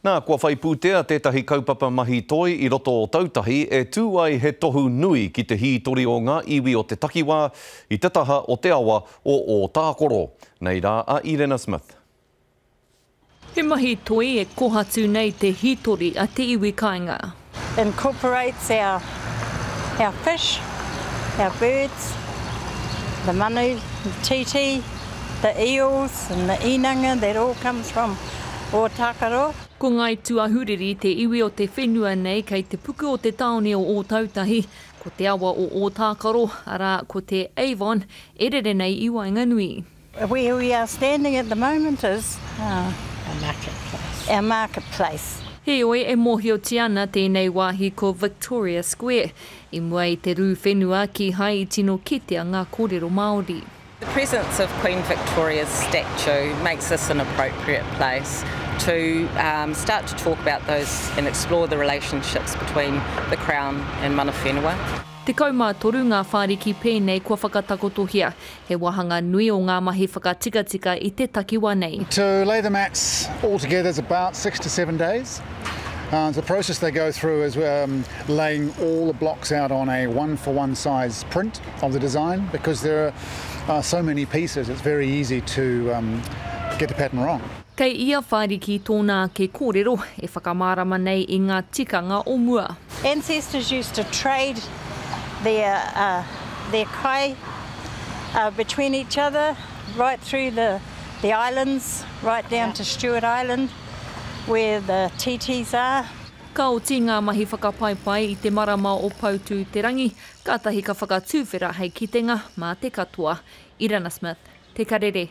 Nā, kua whai pūtea tētahi kaupapa mahi toi i roto o Tautahi e tū ai he tohu nui ki te hītori o ngā iwi o te takiwā i te taha o te awa o Ōtākoro. Nei rā a Irena Smith. He mahi toi e kohatu nei te hītori a te iwi kāinga. Incorporates our our fish, our birds, the manu, the tītī, the eels and the īnanga that all comes from Ōtākaro. Ko Ngāi Tūahuriri te iwi o te whenua nei kei te puku o te tāone o Ōtautahi, ko te awa o Ōtākaro, arā, ko te Avon, e rere nei i waenganui. Where we are standing at the moment is our marketplace. Our marketplace. Heoi, e mōhiotia ana tēnei wāhi ko Victoria Square. I mua i te rū whenua, kīhai i tino kitea ngā kōrero Māori. The presence of Queen Victoria's statue makes this an appropriate place to um, start to talk about those and explore the relationships between the Crown and mana whenua. 13 ngā whāriki pēnei kua whakatakotohia, he wāhanga nui o ngā mahi whakatikatika i te takiwā nei. To lay the mats all together is about six to seven days. Uh, the process they go through is um, laying all the blocks out on a one-for-one size print of the design because there are uh, so many pieces, it's very easy to um, get the pattern wrong. Kei ia whāriki tōna ake kōrero e whakamārama nei i ngā tikanga o mua. Ancestors used to trade their, uh, their kai uh, between each other right through the, the islands, right down to Stewart Island where the titis are. Ka oti ngā mahi whakapaipai i te marama o Poutū-te-rangi, kātahi ka whakatuwhera hei kitenga mā te katoa. Irana Smith, Te Karere.